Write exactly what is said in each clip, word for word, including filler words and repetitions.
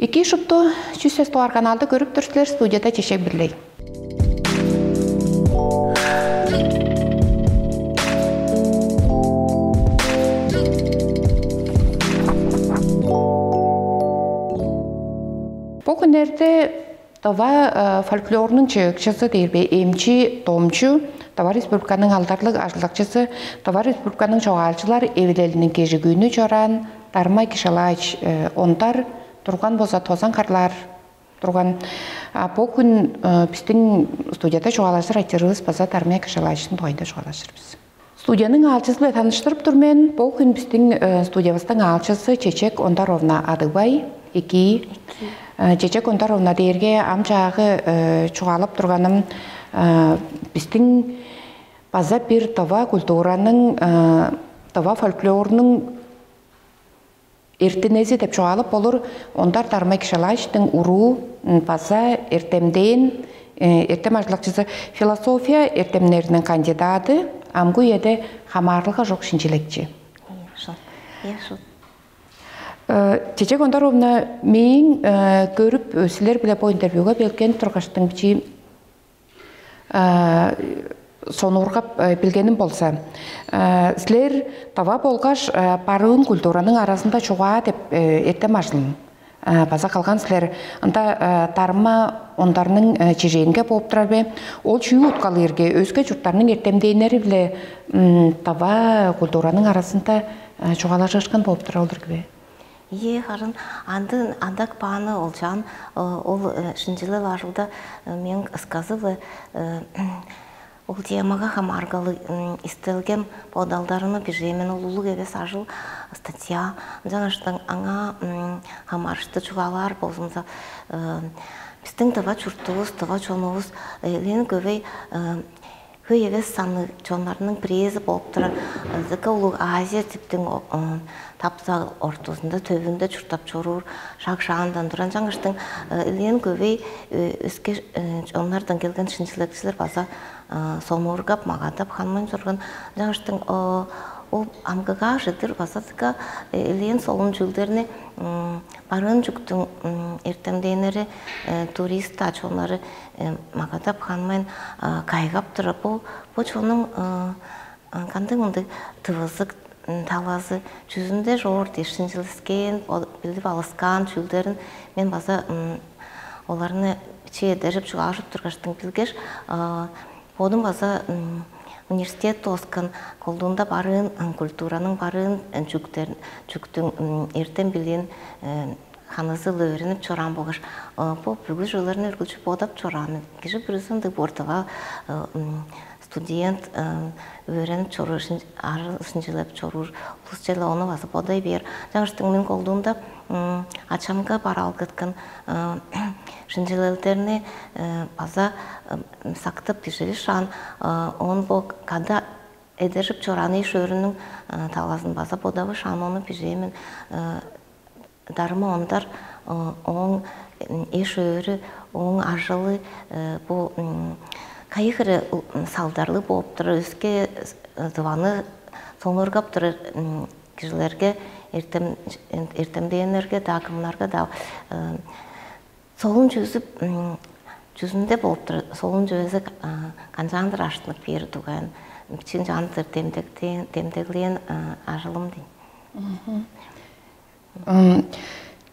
Эки шупту чүс сес дугаар каналды көрүп тур силер, студияда Чечек Бирлей. Бу хүннерде Тыва фольклорнуң чыыкчызы дээрбе эмчи домчу, Тыва Республиканың алдарлыг ажылдакчызы, Тыва Республиканың чогаалчылар эвилелиниң кежигүүнү чораан Дарма Кишалаевич Ондар турган болза, тозан харлаар турган. А бо хүн биздин студияда чугаалажыр айтырывыс база Дарма Кишалаевичтин дугайында чугаалажыр бис. Студияның аалчызы-биле таныштырып тур мен. Бо хүн биздин студиябыздың аалчызы Чечек Ондаровна Адыгбай. Эки. Чечек Ондаровна дээрге ам чаагы чугаалап турганым, биздин база бир тыва культураның, тыва фольклорнуң эртинези деп чугаалап болур. Ондар Дарма Кишалаевичтиң уруу, база эртемдээн, эртем ажылдакчызы, философия эртемнериниң кандидаты, амгы үеде хамаарылга чок шинчилекчи. Чечек Ондаровна, мээң көрүп, силер-биле бо интервьюга белген тургаштың бичии сонуургап билгеним болза, силер тыва болгаш барыын культураның аразында чугаа деп эртем ажылын база кылган силер. Ында Дарма Ондарның чижээнге бооп турар бе? Ол чүү уткалыырге, өске чурттарның эртемдээннери-биле тыва культураның аразында чугаалажыышкын бооп турар олур киве? Ийе, харын андын андак бааны олчаан ол шинчилел ажылда мен ысказы-биле ол темага хамааргалы истелген бодалдарымны бижээн мен. Ол улуг эвес ажыл, статья. Ынчангаштың аңаа хамаарышты чугаалаар болзумза, биздин тыва чуртувус, тыва чонувус элээн көвей хөй эвес санныг чоннарның бирээзи болуп турар. Ызыка улуг Азия типтиң тапса ортузунда, төвүнде чурттап чоруур шак шаандан туран. Чаңгыштың элээн көвей өске чоннардан келген шинчилекчилер база сонуургап, магадап ханмайн чорган. Чаңгыштың ол амгыгаа чедир база дыка элээн солун чүүлдерни барыын чүктүң эртемденнери, турист ачоннары магадап ханмайн кайгап тура. Бу бу чонуң кандыг мындыг тывызык талазы чүзүнде чоор дээш шинчилискен, билип алыскаан чүүлдерин мен база оларны чиедерип чугаажып тургаштың билгеш, бодум база университет дооскан колдуунда барыын культураның барыын чүктер чүктүң эртем билиин ханызы-ла өөренип чораан болгаш бо бүгү чүвелерни үргүлчү бодап чораан кижи бүрүзү ындыг бууртуга студент өөренип чоруур, арын шинчилеп чоруур улус черле ону база бодай бээр. Жаңыштың мен колдуунда ачамга бараалгыткан шинчилелдерни база сактып биживишаан, он бо када эдержип чораан иш өөрүнүң талазын база бодавышаан, ону бижээмин. Дарыма ондар ооң эш-өөрү, ооң ажылы бу кайы хире салдарлыг бооп турар, өске дываны сонургап турар кижилерге, эртемдээннерге-даа, кымнарга-даа солун чүзүп, чүзүнде бооп турар солун чүвези канчаандыр аштынып кээр дугайын бичиин чаандыр демдеглээн ажылым дейн.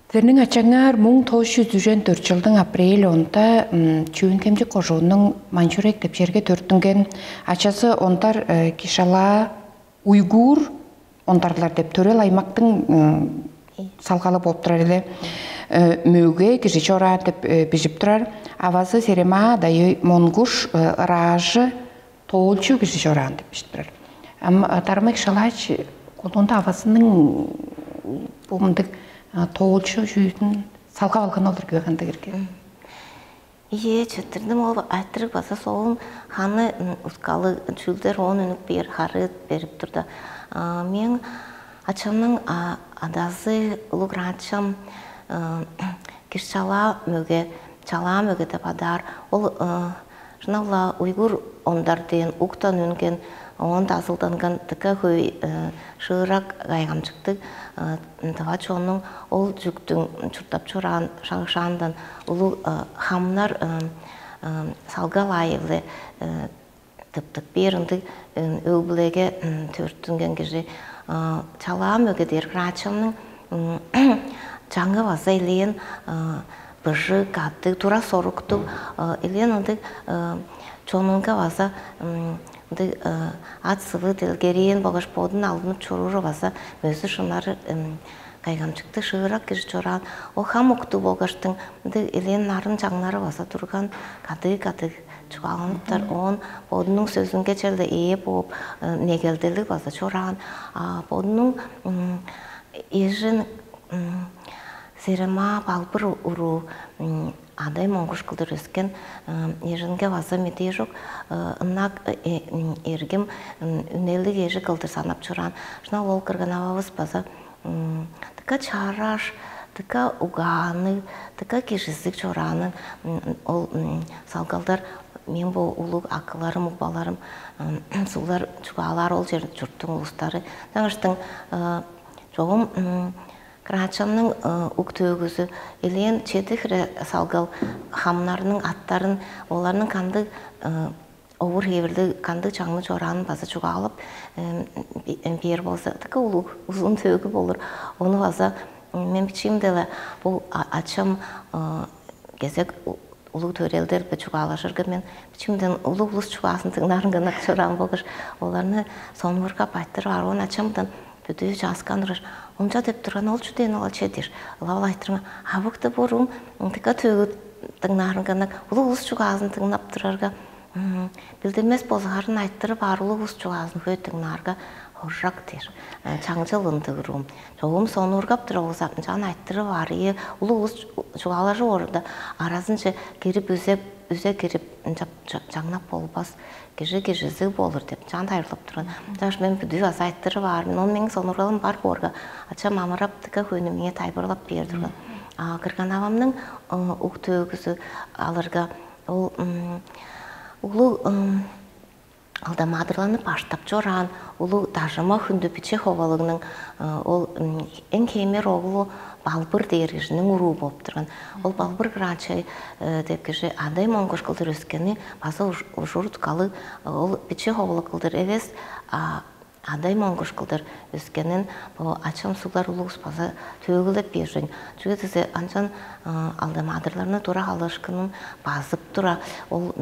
Силерниң ачаңар муң тос чүс үжен дөрт чылдың апрель онда Чүүн-Хемчик кожууннуң Манчүрек деп черге төрүттүнген. Ачазы ондар Кишалаа уйгуур ондарлар деп төрел аймактың салгалы болуп турар эле. Мөге кижи чораан деп бижип турар. Авазы Серемаа дайы Монгуш ыраажы тоолчу кижи чораан деп бижип турар. Ам Дармай Шалаач колунда авазының бу мындыг тоолчу чүүзүн салгап алган олур кип кандай кирген. Ийе, четтирдим, ол айтырыг база соон ханы ускалы чүүлдер оон үнүп бээр харыыт берип турда. Мээң ачамның адазы улуг ранчам киш чалаа мөге, чалаа мөге деп адаар. Ол шынап-ла уйгур ондар дээн уктан үнген Оон дазылданган дыка хөй шыырак кайгамчыктыг тыва чоннуң ол жүктүң чурттап чораан шагышаандан улуг хамнар салгал аайы-биле тыптып бээр ындыг өг-бүлеге төрүттүнген кижи чалаа мөге дээр кыраачамның чаңы база элээн быжыг, кадыг, тура соруктуг, элээн ындыг чонунга база ындыг ат-сывы делгерээн болгаш бодун алдынып чорууру база мөзү шынары кайгамчыктыг шыырак кижи чораан. Ол хам уктуг болгаштың ындыг элээн нарын чаңнары база турган, кадыг-кадыг чугааланыптар. Оон бодунуң сөзүнге черле ээ бооп, негелделиг база чораан. А бодунуң эжин Серема балбыр уруу адай моңгуш кылдыр өскен эжинге база медээ чок ынак эргим үнелиг эжи кылдыр санап чораан. Шынап ол кырган авабыз база дыка чараш, дыка угаанныг, дыка кижизиг чораанын ол салгалдар мен бо улуг акыларым, угбаларым сулар чугаалаар ол чер чурттуң улустары. Даңыштың чогум Кыраачамның ук төөгүзү элээн чеди хире салгал хамнарның аттарын, оларның кандыг овур-хевирлиг, кандыг чаңны чораанын база чугаалап, бээр болза, дыка улуг узун төөгү болур. Ону база мен бичиимде-ле бул ачам кезек улуг төрелдер бе чугаалажырга мен бичимден улуг улус чугаазын дыңнаарынга ынак чораан болгаш оларны сонуургап айтырып арыын ачамдан бүдүү чааскан турар. Онча деп турган ол чү дээн ол че дир. Ылап айтырма абыкты бурум ындыка төгү дыңнаарынга ынак улуг улус чугаазын дыңнап турарга билдирмес болза харын айтырып аар улуг улус чугаазын хөй дыңнаарга хоржак дир. Чаңчыл ындыг уруум. Чогум сонуургап тура болза, ынчаан айтырып аар ийи улуг улус чугаалажып орда аразынче кирип үзе үзе кирип ынчап чаңнап болбас кижи кижизиг болур деп чаан тайылдап турган. Чаш мен бүдүү база айтырып аар мен он мең сонургалым бар боорга ачам амырап дыка хөйнү меңээ тайбырлап бээр турган. А кырган авамның ук төөгүзү алырга ол улуг Алдамадырланы баштап чораан улуг дажыма хүндү биче ховалыгның ол эң хеймер оглу балбыр дээр кижиниң уруу болуп турган. Ол балбыр кыраачай деп кижи адай моңгуш кылдыр өскени база ужур туткалыг ол биче ховалык кылдыр эвес адай моңгуш кылдыр өскенин бо ачам суглар улугус база төөгүлеп бижиң. Чүге десе анчан алдамадырларны тура халыышкынын базып тура ол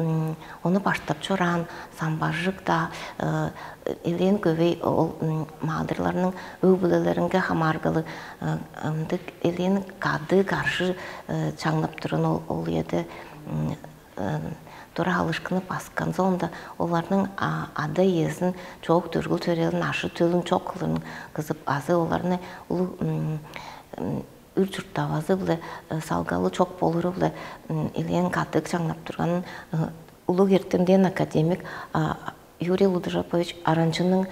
ону баштап чораан самбажык-даа элээн көвей ол маадырларның өг-бүлелеринге хамааргалы ындыг элээн кады каржы чаңнап турган ол ол үеде тура халыышкыны баскан соонда оларның ада-иезин чоок дүргүл төрелин ашы төлүн чок кылырын кызып азы оларны улуг үр чурттавазы-биле салгалы чок болуру-биле элээн кадык чаңнап турганын улуг эртемден академик Юрий Лудыжапович Аранчының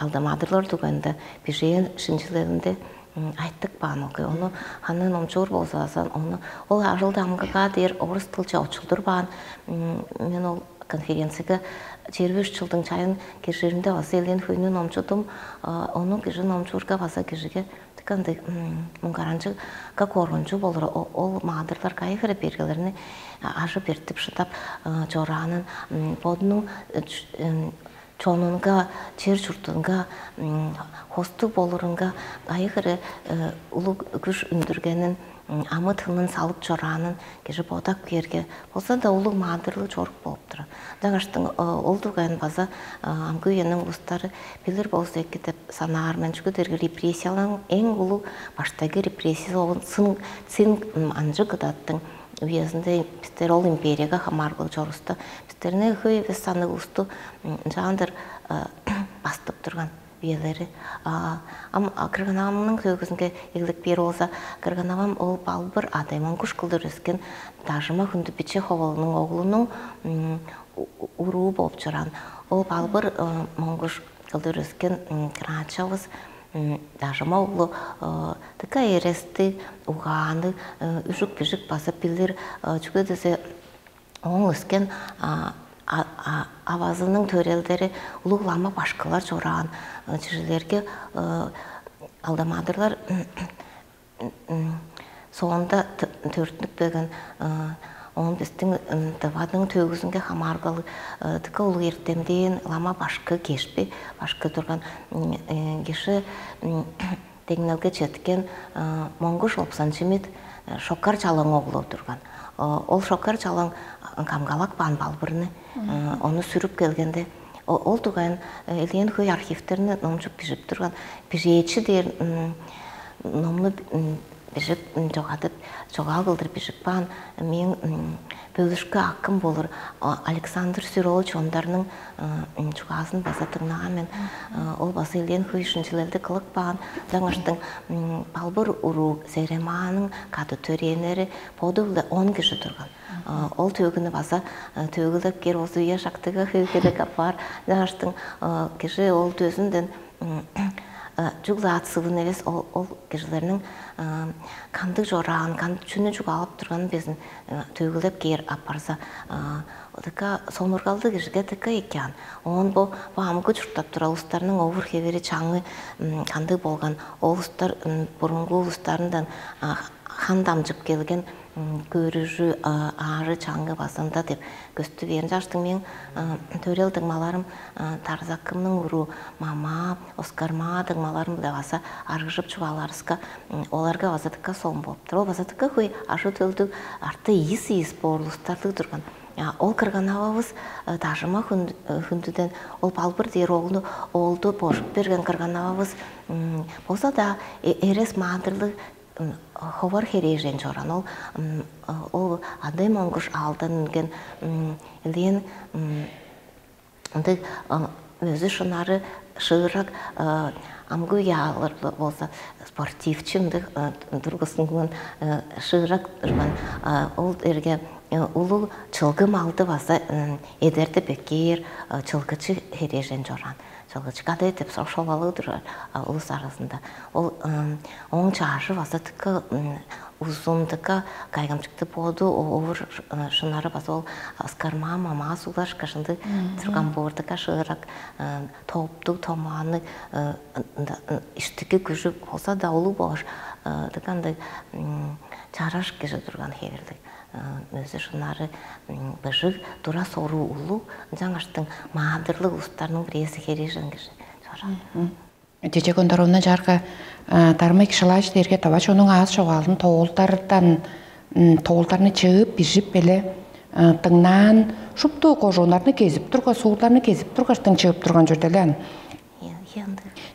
алдамадырлар дугайында бижээн шинчилелинде айтык баан огай. Ону ханы номчуур болзаасан, ону ол ажыл дамгыгаа дээр орус тылча очулдур баан. Мен ол конференцияга чээрби үч жылдың чайын киржиринде база элээн хөйнү номчудум. Ону кижи номчуурга база кижиге ындыг муңгаранчыг как оорунчу болур ол маадырлар кайы хире бергелерни ажы бертип шыдап чораанын бодунуң чонунга чер чуртунга хостуг болурунга кайы хире улуг күш үндүргенин амы тынын салып чораанын кижи бодап кээрге болза да улуг маадырлыг чорук болуп турар. Дагыштың ол дугайын база амгы үениң улустары билир болза эки деп санаар мен. Чүге дээрге репрессияларның эң улуг баштайгы репрессиясы ол сын сын анчы кыдаттың үезинде бистер ол империяга хамааргыл чоруста бистерни хөй эвес санныг улусту ынчаандыр бастып турган үелери. Ам кырган авамның сөөгүзүнге эглик бээр болза кырган авам ол балбыр адай моңгуш кылдыр өскен дажыма хүндү биче ховалының оглунуң уруу болуп чораан. Ол балбыр моңгуш кылдыр өскен кыраачавыс дажыма оглу дыка эрести угааны үжүк бижик база билир. Чүге десе ооң өскен А- а- авазының төрелдери улуг лама башкылар чораан э, чижилерге э, алдамадырлар. Соонда төрүттүнүп берген оон биздин дывадың төгүзүнге хамааргалы дыка улуг эртемден лама башкы кешпи башкы турган киши деңнелге четкен моңгуш опсанчымит шокар чалаң оглу турган. Ол шокар чалаң камгалак баан балбырны ону сүрүп келгенде ол дугайын элээн хөй архивтерни номчуп бижип турган бижээчи дээр номну бижип чогадып чогаал кылдыр бижип каан мээң бөлүшкү акым болур Александр Сюрович ондарның чугаазын база дыңнаан мен. Ол база элээн хөй шинчилелди кылып каан. Жаңаштың балбыр уруу Серемааның кады төрээннери боду-биле он кижи турган. Ол төөгүнү база төөгүлеп кээр болза үе шактыга хөөгүлек апаар. Жаңаштың кижи ол дөзүнден чугла ат сывын эвес ол кижилерниң кандыг чораан, кандыг чүнү чугаалап турганын безин төөгүлеп кээр апарза, дыка сонургалдыг кижиге дыка эки ан. Оон бо бо амгы чурттап тура улустарның овур хевери чаңы кандыг болган, ол улустар бурунгу улустарындан хан дамчып келген көрүжү аары чаңы базында деп көстү бээр. Чаштың мен төрел дыңмаларым Тарзакымның уруу мама, Оскар маа дыңмаларым биле база аргыжып чугаалаарыска оларга база дыка соон болуптур. Ол база дыка хөй ажы төлдүг арты ийис ийис боорлустарлыг турган. Ол кырганавабыз дажыма хүндүден ол балбыр дээр оолну оолду божуп берген кырганавабыз болза-даа эрес маадырлыг ховар херээжен чораан ол ол андай моңгуш аалдан үнген элээн ындыг өзү шынары шыырак амгы уяалар болза спортивчи ындыг тургузунган шыырак турган ол эрге улуг чылгы малды база эдерди беккээр чылгычы херээжен чораан. Чылгычы кадай деп соршолалыг турар улус арасында. Ол оң чаажы база тыкка узундукка кайгамчыкты боду овур шынары база ол аскармаа мамаа суглашка шынды турган боордука шыырак топтуг томааны иштики күжү болса да улуу болгаш дыка андай чараш кижи турган хевирлиг. Өзү шынары быжыг тура соруу улуу ынчангаштың маадырлыг улустарның бирээзи херижен кижи чорал. Чечек Ондаровна чаарга дармай кишилааш дээрге давач онуң аас чогаалын тоолдардан тоолдарны чыып бижип беле дыңнаан шупту кожууннарны кезип тургаш суурларны кезип тургаштың чыып турган чүрдүле ан.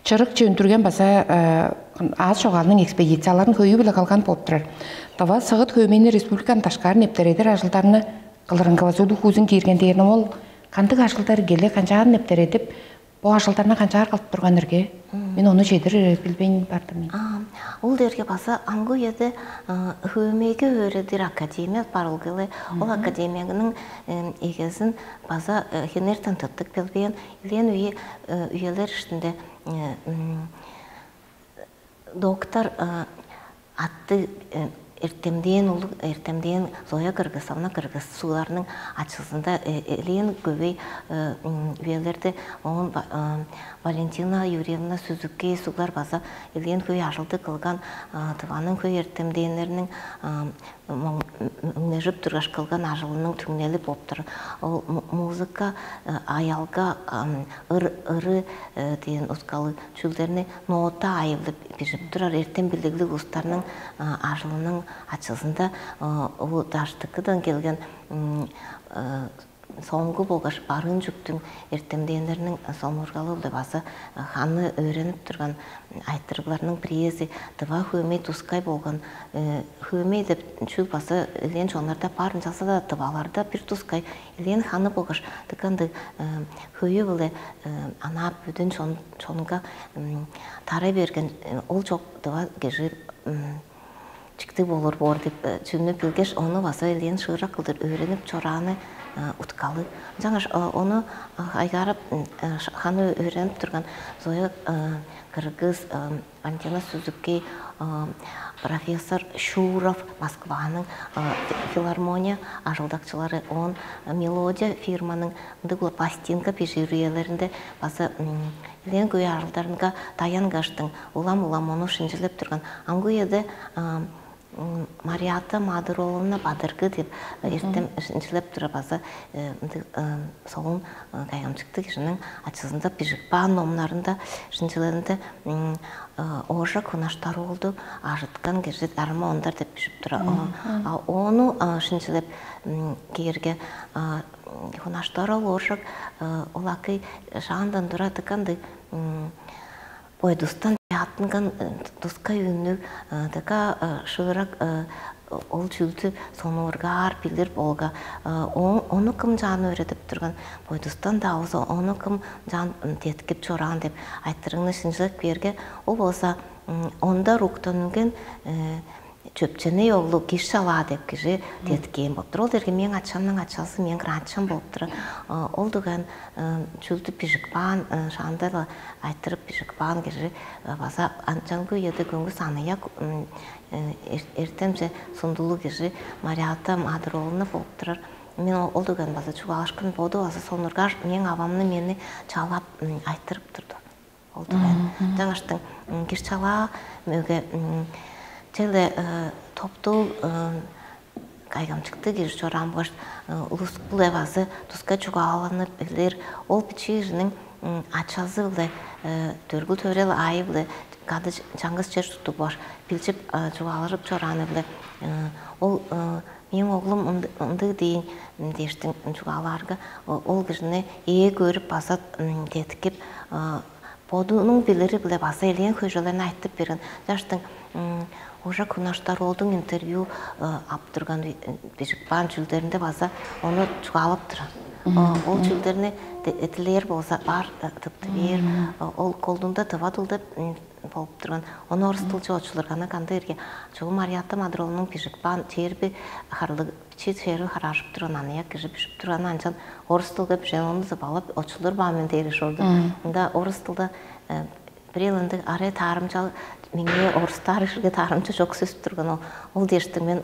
Чырык чөндүрген база аас чогаалның экспедицияларын хөйүү-биле калган болуп турар. Дава сыгыт хөөмейни республиканы дашкаар нептередир ажылдарны кылырыңгывазы улуг хуузун киирген дээрин ол кандыг ажылдар келе канчаан нептередип бо ажылдарны канчаар кылып турган эрге? Мен ону чедир билбейн бардым мен. Ол дээрге база аңгы үеде хөөмейге өөредир академия бар ол келе. Ол академияның эгезин база хенертен тыттык билбээн илээн үе үелер иштинде доктор атты эртемдээн улуг эртемдээн Зоя Кыргызовна Кыргыз сууларның ачызында элээн көбей үелерде оон Валентина Юрьевна Сүзүкей суглар база элээн хөй ажылды кылган тываның хөй эртемдээннерниң мөңнежип тургаш кылган ажылының түңнели болуптур. Ол музыка аялга ыр ыры деген ускалыг чүүлдерни нота айылдып бижип турар эртем билиглиг улустарның ажылының ачызында ол даштыкыдан келген соңгу болгаш барыын жүктүң эртемдээннерниң сомургалыг деп азы ханы өөренип турган айтырыгларның бирээзи дыва хөөмей тускай болган хөөмей деп чүл база элээн чоннарда бар ынчалза-даа дываларда бир тускай элээн ханы болгаш дыка ындыг хөйү-биле анаа бүдүн чонга тарай берген ол чок дыва кижи чиктиг болур боор деп чүнү билгеш, ону база элээн шыырак кылдыр өөренип чорааны уткалыг. Ынчангаш ону айгаарап ханы өөренип турган Зоя кыргыз, Валентина Сузуки, профессор Шуров, Москваның филармония ажылдакчылары, он мелодия фирманың ындыг пластинка бижириелеринде база элээн көй ажылдарынга даян каштың улам-улам ону шинчилеп турган. Аңгы үеде Мариата Мадыр-ооловна Бадыргы деп эртем шинчилеп тура база ындыг солун кайгамчыктыг кижиниң ачызында бижик баан номнарында шинчилеринде Оожак Хунаштар-оолду ажыткан кижи Дарма Ондар деп бижип тура. А ону шинчилеп кээрге Хунаштар-оол Оожак ол акый шаандан тура дыкканды бойдустан яаттынган тускай үннүг дыка шыырак ол чүүлдү сонуургаар билир болга ону кым чаан өөредип турган бойдустан-даа болза ону кым чаан теткип чораан деп айтырыгны шинчилеп кээрге ол болза онда уктан үнген чөпченей оглу киш чалаа деп кижи деткээн болуптур. Ол дерге мээң ачамның ачазы мээң гранчам болуптур. Ол дуган чүүлдү бижик баан шаандала айтырып бижик баан кижи база анчангы үеде көңгүс аныяк эртемче сундулуг кижи Мариата Мадыр-ооловна болуп турар. Мен ол дуган база чугаалашкын боду база сонургаш мээң авамны мени чалап айтырып турду. Ол дуган. Жаңаштың киш чалаа мөге челе топтуг кайгамчыктыг кижи чораан болгаш улус-биле база туска чугааланып билир. Ол бичии кижиниң ачазы-биле төргүл төрел аайы-биле кады чаңгыс чер туттуг болгаш билчип чугаалажып чорааны-биле ол мээң оглум ындыг дейин дээштиң чугаалаарга ол кижини ээ көрүп база деткип бодунуң билири-биле база элээн хөжөлерни айтып берген. Жаштың уже кунаштар олдуң интервью ап турган бижик баан чүүлдеринде база ону чугаалап турар. Ол чүүлдерни дилээр болза бар тыптып бээр ол колдуунда тыва дыл деп болуп турган. Ону орус тылча очулургана кандай эрге чугу Мариятта Мадыровнуң бижик баан черби харлыг чи черби хараашып турган аныяк кижи бижип турган анчан орус тылга бижен ону зыбалап очулур баан мен дээри шорду. Ында орус тылда бирээленде арай таарымчал меңээ орустаар иширге таарымча чок сөс турган ол. Ол дээштиң мен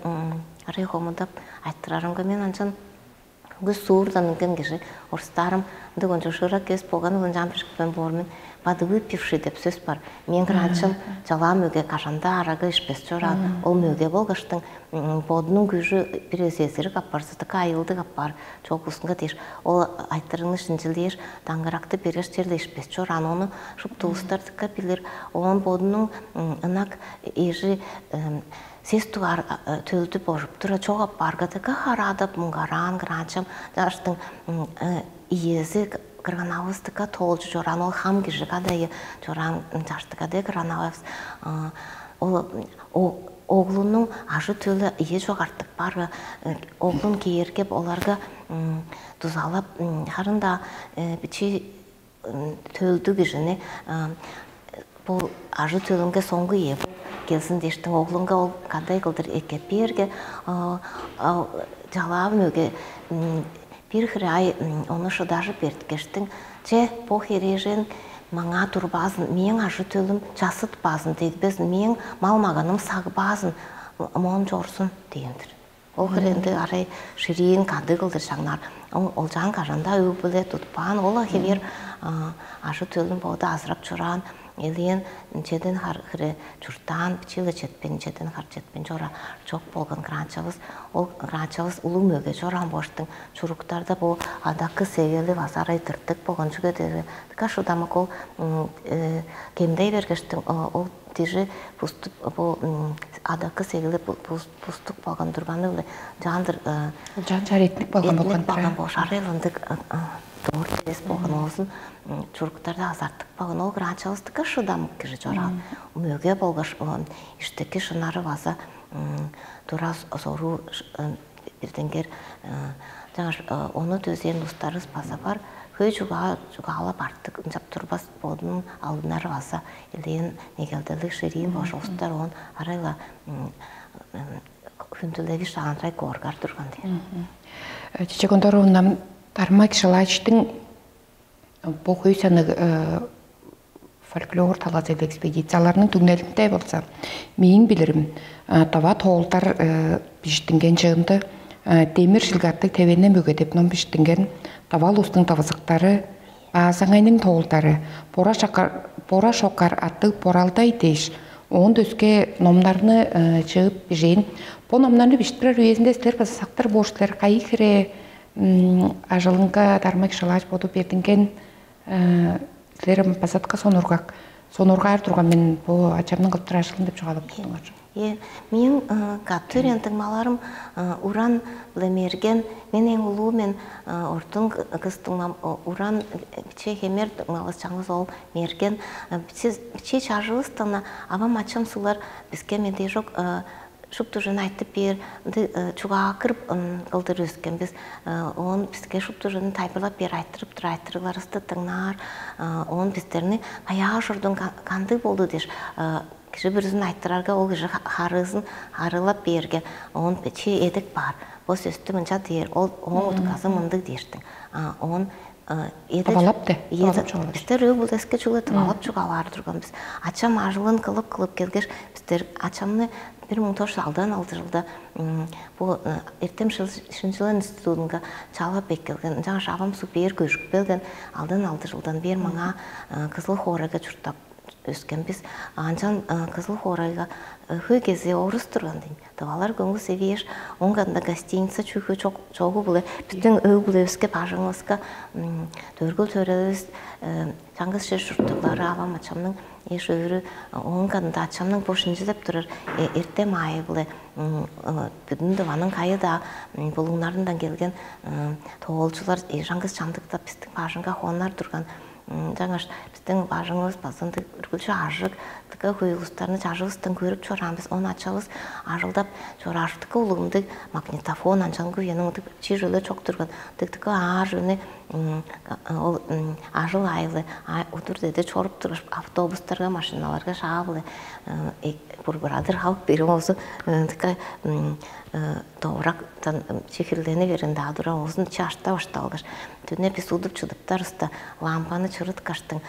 арай хомудап айтырарымга мен анчан көс суурдан үнген кижи орустаарым ындыг ончуг шыырак эвес болганы ынчаан бижикпейн боор мен. Бадыгы пивший деп сөс бар. Мен кыраанчым чалаа мөге кажанда арага ишпес чораан. Ол мөге болгаштың бодунуң күжү бир эзезирик аппар, сытыкка айылдыг аппар чогузунга дээш, ол айтырыгны шинчилдээш, даңгыракты береш черле ишпес чораан. Ону шупту улустар дыка билир. Оон бодунуң ынак эжи сес дугаар төлдү божуп тура чогап баргадыга хараадап муңгараан кыраанчым жаштың иези кырган авыстыкка тоолчу чораан ол хам кижи кадайы чораан жаштыга де кырган авыс ол оглунуң ажы төлү ийи чок артык бар оглун кээргеп оларга дузалап харын-даа бичии төлдүг кижини бул ажы төлүнге соңгу ээ келзин дээштиң оглунга ол кандай кылдыр эккеп бээрге чалаавын өге бир хире ай ону шыдажып эрткештиң че бо херээжен маңаа турбаазын мээң ажы төлүм часытпаазын дегбезин мээң мал маганым сагбаазын моон чорзун дээн-дир. Ол хире ындыг арай шириин кады кылдыр шаңнаар. Олчаан кажан-даа өг-бүле тутпаан, ол хевээр ажы-төлүн боду азырап чораан, элээн чеден хар хире чурттаан, бичии-ле четпейн, чеден хар четпейн чора чок болган кыраанчавыс. Ол кыраанчавыс улуг мөге чораан боштуң чуруктарда бо адакы сегели база арай тыртык болган чүге дээрге дыка шыдамык ол кемдей бергештиң ол дижи буступ бу адакы сегели бустук болган турганы-биле жаандыр Жан жар этник болган болган болган болуш арай ылындык доор эвес болган оозун чуруктарда азартык болган ол кыраанчалыстыкка шыдамык кижи чораан мөге болгаш иштики шынары база тура соруу бирденгер жаңаш ону төзээн улустарывыс база бар хөй чугаа чугаалап артык ынчап турбас бодунун алдынары база элээн негелделиг шириин болгаш улустар оон арай-ла хүндүлеги шаанрай кооргар турган дээр. Чечек Ондоровна Дарма Кишалаачтың бо хөй саныг фольклор талазы экспедицияларның түңнелинде болза, мээң билирим, дава тоолдар биштинген чыынды, демир шилгаттыг тевенен мөге деп ном биштинген, дава улустуң тавызыктары, Баазаңайның тоолдары, бора шокар, бора шокар аттыг боралдай дээш, оон өске номнарны чыып бижээн. Бо номнарны биштирер үезинде силер база сактыр боор силер, кайы хире ажылынга дармай шылааш боду бердинген, силер базатка сонургак сонургаар турган мен бу ачамның кылыптыр ажылын деп чугаалап турдуңар. Э, Мээң катырен дыңмаларым уран биле мерген, мен эң улуу мен ортун кыс дыңмам уран, биче хемер дыңмавыс чаңгыс ол мерген. Биче чажывыстан авам ачам сулар биске медежок шуптужун айтып бээр, ынды чугаакыр кылдыр өскенбиз. Он биске шуптужун тайбылап бээр, айтырып тур айтырыгларысты дыңнаар. Он бистерни каяа ужурдуң кандыг болду дээш, кижи бүрүзүн айтырарга, ол кижи харыызын харыылап бээрге, оон чи эдик баар. Бо сөстү мынча дээр, ол ооң утказы мындыг дээштиң. А оон эдер Табалап де, Ийе, табалап чугаалар. Бистер өг булдески чугула табалап чугаалаар турган бис. Ачам ажылын кылып кылып келгеш, бистер ачамны бир муң тош алдан алды жылда бу эртем шинчилен институтунга чалап эккелген. Ынчангаш авам су бээр көжүп келген алдан алды жылдан бээр маңаа кызыл хоорайга чурттап өскен бис. Анчан кызыл хоорайга хөй кезээ орус турган дейн. Тывалар көңгүс эвээш, оңганда гостиница чүгү чогу буле биздин өг буле өске бажыңыбызга дөргүл төрелибиз чаңгыс чер чурттуглары авам ачамның эш өрү оңганда ачамның бошунчу деп турар эртем аайы буле бүдүн дываның кайы-даа булуңнарындан келген тоолчулар чаңгыс чамдыкта биздин бажыңга хоннар турган. Жаңаш биздин бажыңыбыз базындык үргүлчү ажык, дыка хөй улустарны чажывыстан көрүп чораан бис. Он ачабыз ажылдап чораштыкка улугумдуг магнитофон анчан күйенин удук чир өлө чок турган дыктыкка аар жөнү ол ажыл айылы удур деде чоруп туруш автобустарга машиналарга шаабылы бургурадыр халык бери болзу дыка довурактан чехирлени берген даа тура оозун чашта башталгаш, түне бис удуп чыдыптар уста лампаны чырыткаштың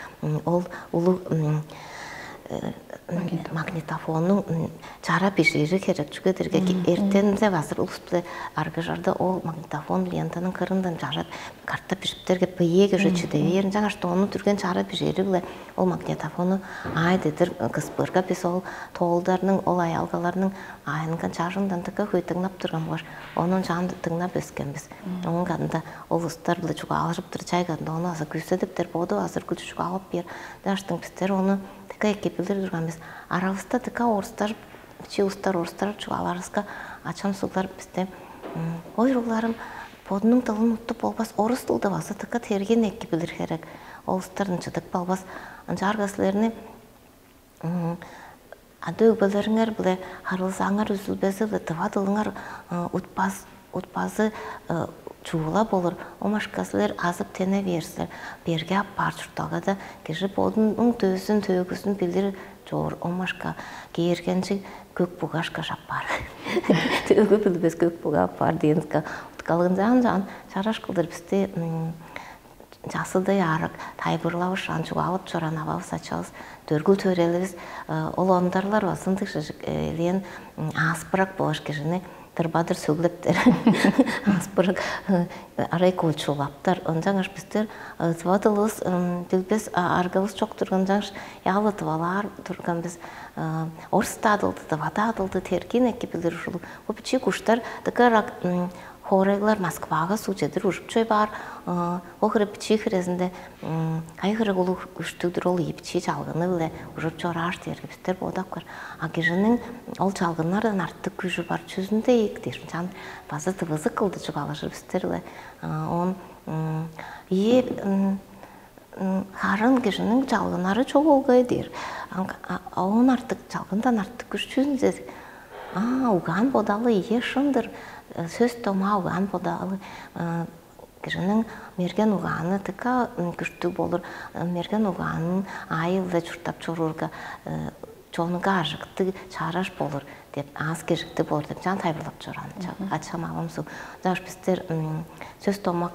ол улуг магнитофоннуң чара бижири херек чүге дерге эртенде базыр улус биле аргыжарда ол магнитофон лентанын кырындан чажап карта бижиптерге быйеге уже чыдыверин жаңаш ону түрген чара бижири биле ол магнитофону ай дедир кыспырга бис ол тоолдарның ол аялгаларның айынган чажындан тыка хөй тыңнап турган болгаш онун чаан тыңнап өскенбиз. Оон кадында ол устар биле чугаалажып тур чай кадында ону азы күүседиптер боду азыр күлчү чугаалап бээр. Даштың бистер ону тыка эки билдир турган бис. Арабыста тыка орустар чи устар орустар чугааларыска ачам суглар бисте ой уругларым бодунуң дылын уттуп болбас орус дылды база тыка терген эки билир херек. Ол устардан чыдып болбас. Ынчаарга силерни ада өгбелериңер биле харылзааңар үзүлбези биле дыва дылыңар утпас утпазы чуула болур. Омашка силер азып тене бээр силер. Берге аппаар чуртталгада кижи бодунуң дөзүн төөгүзүн билир чоор. Омашка кээргенчиг көк бугашка шаппаар. Төөгү билбес көк буга аппаар диэнска уткалыгынчаан чаан чараш кылдыр бисти Часыдай аарак тайбырлавышаан чугаалап чораан ававыс ачавыс дөргүл төрелибиз ол ондарлар базындыг шыжык элээн ааспырак болуш кижини дырбадыр сөглептер ааспырак арай кулчулаптар. Ончангаш бистер зывадылыбыз билбес аргавыс чок турган жаңш яалы тывалаар турган биз орус таадылды тывадаадылды тергиин эки билир ушулуг бу бичи куштар дыка ырак Хоорайлар Москвага суу чедир ужуп чой баар. Ол хире бичии хирезинде кайы хире улуг күштүг-дүр ол ийи бичии чалгыны-биле ужуп чорааш дээрге бистер бодап көр. А кижиниң ол чалгыннардан артык күжү бар чүзүндө ийик дээш, чан база тывызык кылды чугаалажыр бистер-биле. Он ийи Харын кижиниң чалгыннары чок болгай дээр. Оон артык чалгындан артык күш чүзүнзез? Аа, угаан бодалы ийе шындыр. Сөс домаа угаан бодалы кижиниң мерген угааны тыка күштүг болур. Мерген угаанын айылда чурттап чоруурга чонуга ажыктыг чаараш болур деп аас кежиктиг болур деп чаан тайбылап чораан. Ачам авам суг. Даш бистер сөс домак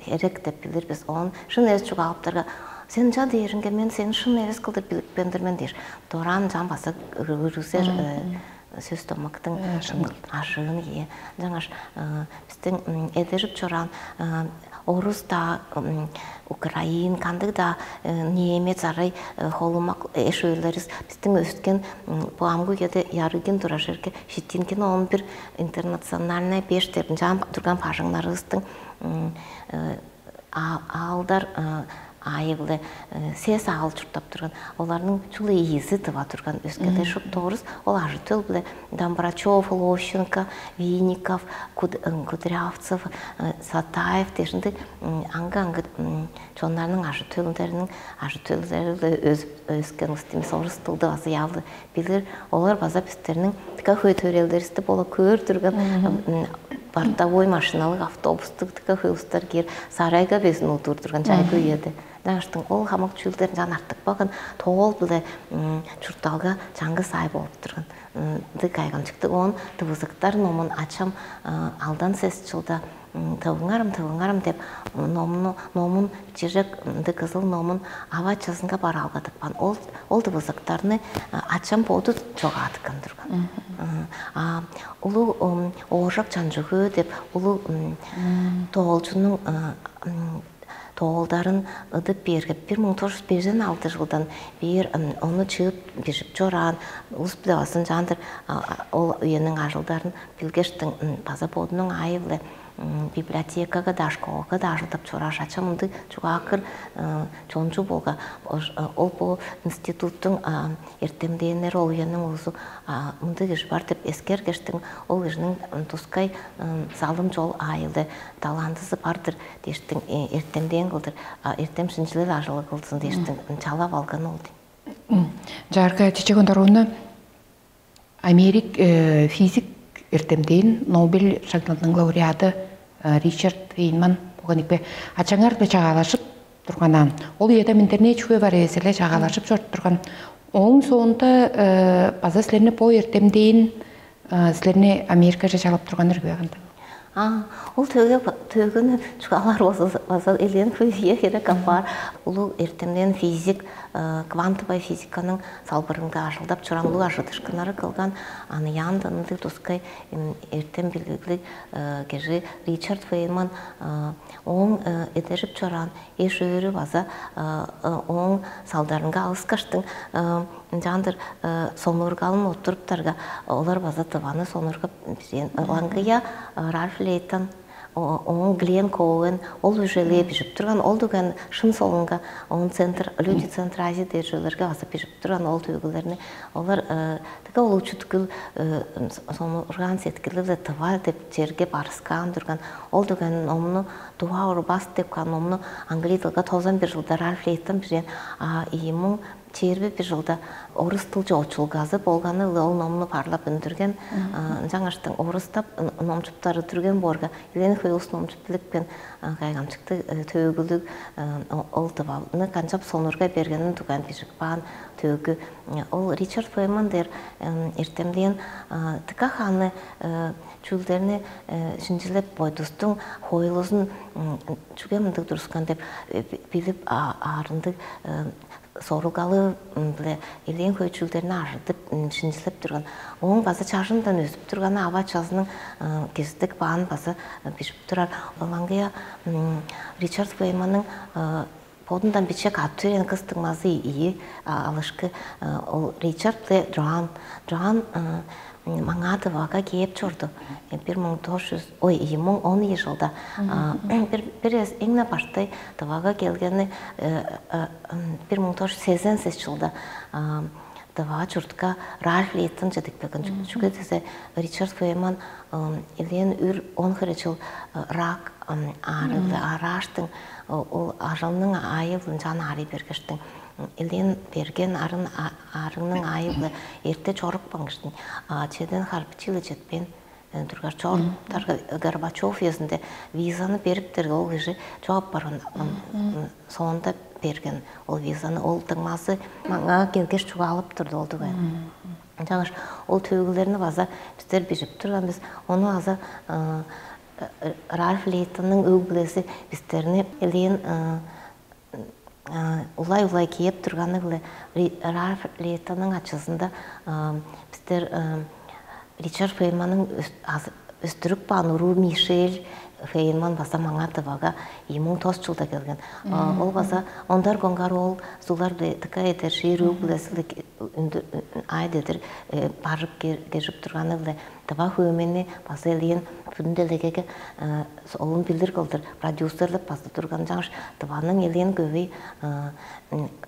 эрек деп билир бис. Оон шын эс чугаалыптарга Сен ча дээринге мен сени шын эвес кылдыр билипкен-дир мен дээр. Дораан чаан база өрүзер сөс домактың ашыын ие. Жаңаш биздин эдерип чораан орус да, украин, кандыг да немец, арай холумак эш өөлерибиз биздин өскен бу амгы үеде ярыгын турар жерге шитинкин он бир интернациональная беш деп чаан турган бажыңнарыбыздың аалдар аайы-биле сес аал чурттап турган. Оларның чүгле ийизи тыва турган. Өскелер шупту орус. Ол ажы-төл-биле Домбрачев, Лощенко, Винников, Кудрявцев, Сатаев дээш ындыг аңгы-аңгы чоннарның ажы-төлдериниң ажы-төлдери-биле өзүп өскен улус-тур бис. Орус дылды база яалды билир. Олар база бистерниң дыка хөй төрелдеривисти бола көөр турган, бортовой машиналыг автобустуг дыка хөй улустар киир сарайга безин удуур турган чайгы үеде. Ынчангаштың ол хамык чүүлдер ынчан артып калган, тоол-биле чуртталга чаңгыс аай болуп турган. Ындыг кайгамчыктыг. Оон дывызыктар номун ачам алдан сес чылда тывыңарым, тывыңарым деп номну номун чижек ындыг кызыл номун ава ачазынга бараалгадыпкан. Ол ол дывызыктарны ачам боду чогаадыпкан турган. А улуг ооржак чанчыгыы деп улуг тоолчунуң тоолдарын ыдып бээрге, бир муң тогуз жүз бежен алты жылдан бээр ону чыып бижип чораан улус биле базын чаандыр ол үениң ажылдарын билгештиң база бодунуң аайы-биле библиотекага-даа, школага-даа ажылдап чорааш, ачам ындыг чугаакыр чончу болга. Ол бо институттуң эртемдээннери, ол үениң улузу мындыг кижи бар деп эскергештиң, ол кижиниң тускай залым чол аайылы талантызы бар-дыр дээштиң, эртемдээн кылдыр, эртем шинчилел ажылы кылзын дээштиң чалап алган ол дейм. Чаарга чечек ондаруунда Америк физик эртемдээн, Нобель шагналының лауреаты Ричард Фейнман болган ийикпе, ачаңар-биле чагаалашып турган аан. Ол үеде интернет чүве бар эвес эле, чагаалашып чоруп турган. Ооң соонда база силерни бо эртемдээн силерни Америкаже чалап турганнар бе, кандай? А, ол төөгүнү чугаалаар болза, база элээн хөй үе херек апаар. Улуг эртемден физик, квантовая физиканың салбырында ажылдап чораан улуг ажыдышкыннары кылган. Аны яанда ындыг тускай эртем билиглиг кижи Ричард Фейнман, ооң эдерип чораан эш-өөрү база ооң салдарынга алыскаштың, ынчаандыр сонургалын оттуруптарга, олар база дываны сонургап бижээн. Ылаңгыя Ральф Лейтон, ооң Глен Коуэн ол үжелээ бижип турган, ол дүген шын солунга оон центр, люди центра Азии дээр чүвелерге база бижип турган ол төгүлерни. Олар дыка улуг чүткүл, сонургаан сеткилдер-биле тыва деп черге барыскаан турган. Ол дүген номну Дуа Урбас деп каан номну англий дылга тозан бир жылда Ральф Лейтон бижээн. А ийи муң чээрби бир жылда орус дылча очулгазы болганы-ла ол номну парлап үндүрген. Ынчангаштың орустап номчуптары дүрген боорга, илени хөй улус номчуп билипкен. Кайгамчыктыг төөгүлүг ол дывалны канчап сонургай бергенин дугайн бижип каан төөгү. Ол Ричард Фейнман дээр эртемден дыка ханы чүүлдерни шинчилеп, бойдустуң хойлузун чүге мындыг турускан деп билип, аарындыг сорулгалы-биле элээн хөй чүүлдерни ажыдып, шинчилеп турган. Ооң база чажындан өзүп турганы ава-чазының киздик баан база бижип турар. Ылаңгыя Ричард Фейнманның бодундан биче катты үрээн кыс дуңмазы ийи алышкы, ол Ричард биле Джоан. Джоан маңаа Тывага кээп чорду. Бир муң тос чүс, ой, ийи муң он ийи жылда. Бир бир эс эң-не баштай Тывага келгени бир муң тос чүс сезен сес жылда. Тыва чуртка Ральф Лейтон чедип келген. Чүге дизе Ричард Фейнман элээн үр он хире чыл рак аарыылы арааштың, ол ажылның аайы ынчаан аарый бергештиң, элээн берген арын аарыгның аайы эрте чорупкан кижиниң чеден харбычы-ла четпээн тургаш, чоруптарга Горбачев үезинде визаны бериптерге, ол кижи чоп барган. Соонда берген ол визаны, ол дуңмазы маңаа келгеш чугаалап турду ол дугай. Ынчангаш ол төөгүлерни база бистер бижип турган бис. Ону база Ральф Лейтонның өг-бүлези бистерни элээн улай-улай кээп турганы-биле Ральф Лейтонның ачызында бистер Ричард Фейманның өстүрүк баан уруу Мишель Фейман база маңаа Тывага ийи муң тос чылда келген. Ол база ондар коңгар ол сулар дыка эдер шиир өг билесилик ай дедир барып кежип турганы-биле Тыва хөөмени база элээн бүгүн делегеге олун билир кылдыр продюсерлеп база турган чаңгаш Тываның элээн көбей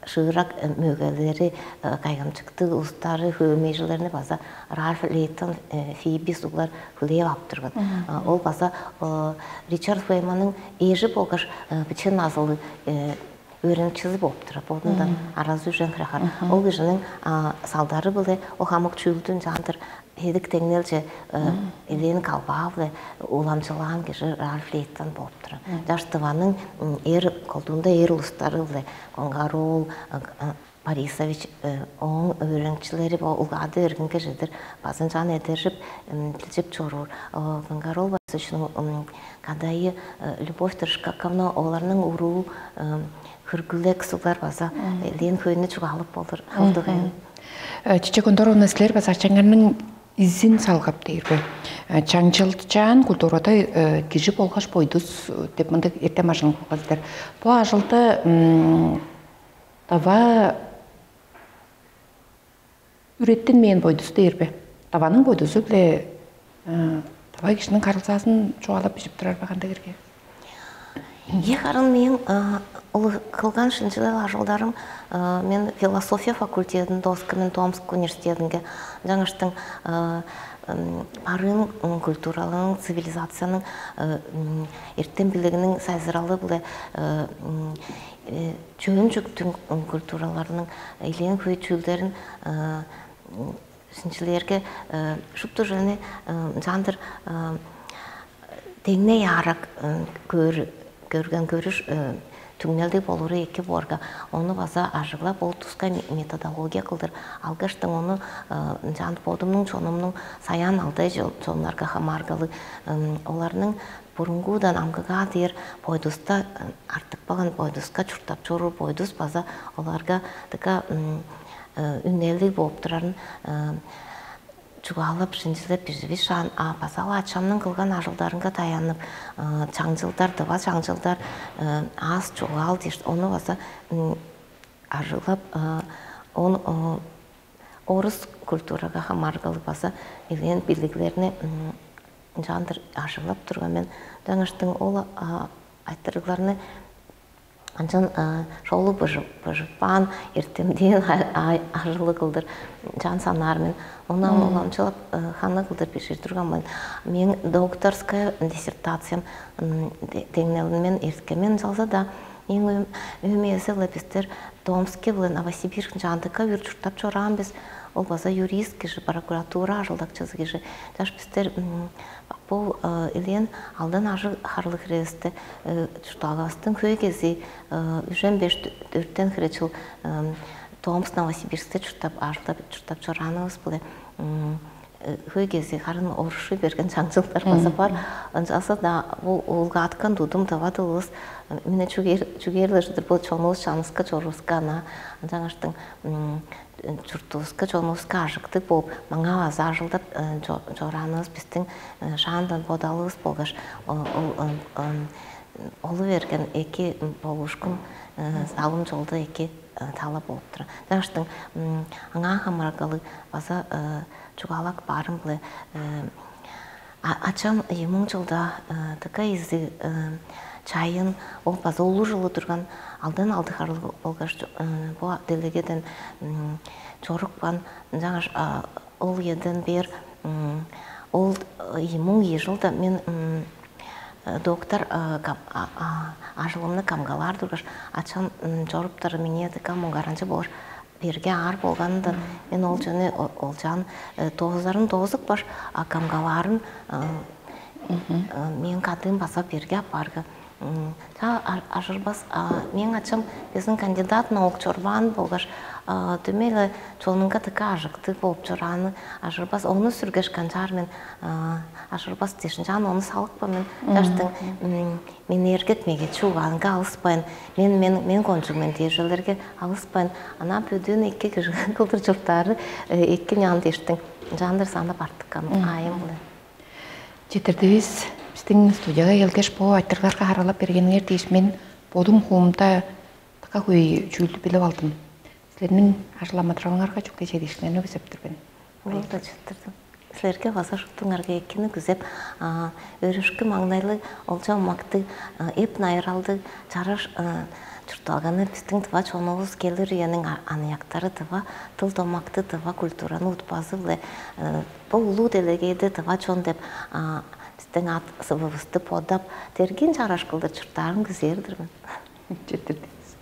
шыырак мөгелери кайгамчыктыг улустары хөөмейжилерни база Ральф Лейтон Фиби суглар хүлээп ап турган. Ол база Ричард Фейманның эжи болгаш бичен азылы өөреникчизи болуп турар. Бодундан аразы үжен хырахар. Ол кижиниң салдары биле ол хамык чүүлдүн жаандыр эдик деңнелче элээн калбаа-биле уламчылаан кижи Ральф Лейтон болуп турар. Жаш Тываның эр колдуунда эр улустары-биле Конгаруул Борисович ооң өөреникчилери бо улгаады берген кижидир базынчаан эдержип билчип чоруур. Конгаруул Борисовичтиң кадайы Любовь Тырышкаковна оларның уруу хүргүлек суглар база элээн хөйнү чугаалап болур. Алдыгай. Чичек Ондоровна, силер база ачаңарның изин салгап дээр бе? Чаңчылчаан культурада кижи болгаш бойдус деп мындыг эртем ажылын кылган силер. Бу ажылды дава үреттинмээн бойдус дээр бе? Даваның бойдузу биле дава кижиниң харылзаазын чугаалап бижип турар бе кандай кирге? Ийе, харын мээң ол кылган шинчилел ажылдарым мен философия факультетин дооскан мен Томск университетинге жаңаштың барыын культураларның цивилизацияның эртем билигиниң сайзыралы биле чөөн жүктүң культураларының элээн хөй чүүлдерин шинчилээрге шупту жаны жандыр деңней аарак көрген көрүш түңнелдиг болуру эки боорга, ону база ажыглап ол тускай методология кылдыр алгаштың ону жан бодумнуң чонумнуң саян алдай чоннарга хамааргалы оларның бурунгудан амгыгаа дээр бойдуста артык балган бойдуска чурттап чоруур бойдус база оларга дыка үнелиг болуп турарын чугаалап шинчилеп биживишаан, а база-ла ачамның кылган ажылдарынга таянып, чаңчылдар, дыва чаңчылдар аас чугаал дээш, ону база ажыглап, он орус культурага хамааргалы база илген билиглерни ынчаандыр ажыглап турган мен. Жаңаштың ол айтырыгларны Анчан шоолу быжыппаан эртемден ажылы кылдыр чаан санаар мен. Ону ам уламчылап ханы кылдыр бижир турган мен. Мен докторская диссертациям деңнелин мен эрткен мен ынчалза-даа эң өм эзеле бистер Томске биле Новосибирск чаандыкка үр чурттап чораан бис. Ол база юрист кижи, прокуратура ажылдакчызы кижи. Чаш бистер Бо элээн алдан ажыг харлыг хирээвисте чурттаалгавыстың хөй кезии үжен беш дөрттен хире чыл Томск Новосибирскте чурттап, ажылдап чурттап чораанывыс биле хөй кезии харын орушуй берген чаңчылдар база бар. Ынчалза-даа бу улгааткан тудум тыва дылывыс мына чүгээр чүгээрилежидир бу чонувус чаныска чорууска ана ынчангаштың чуртувуска, чонувуска ажыктыг болуп, маңаа база ажылдап чораанывыс бистиң шаандан бодалывыс болгаш олу берген эки болуушкун салым чолду эки талап болуп турар. Жаштың аңаа хамыракалыг база чугаалак баарым биле ачам ийи муң чылда дыка изиг чайын ол база улуу жылы турган алдан алды харлыг болгаш бу делегеден чорупкан жаңаш ол үеден бээр ол ийи муң ийи жылда мен доктор ажылымны камгалаар тургаш ачам чоруптар эмине дыка муңгаранчы болуш берге аар болганындан мен ол жөне олчаан доозарын доозуп баш а камгалаарын мен кадыым база берге апаарга Та ажырбас, мээң ачам безин кандидат наук чорбаан болгаш, дөмей-ле чонунга дыка ажыктыг болуп чорааны ажырбас. Ону сүргеш канчаар мен ажырбас дээшин чаан ону салыкпа мен. Жаштың мен эргек меге чуугаанга алыспайн, мен мен мен кончуг мен дээжелерге алыспайн, ана бөдүүн эки кылдыр чурттаары эки няан дээштиң. Жаандыр санда бартыккан айым. Четирдивис биздин студияга келгеш, бу айтырыгларга харалап бергениңер дээш, мен бодум хуумда така хөй чүүлдү билип алдым. Силерниң ажыл амыдыралыңарга чүгле чедиишкиннерни күзеп тур мен. Ол да чыттырдым. Силерге база шуптуңарга экини күзеп, өөрүшкү маңнайлыг, олча умактыг, эп найыралдыг, чараш чуртталганы биздин тыва чонувус келир үениң аныяктары тыва тыл домакты, тыва культураны утпазы-биле бо улуу делегейде тыва чон деп биздин ат сывыбызды бодап, тергиин чараш кылдыр чурттаарын күзээр-дир мен. Четирдивис.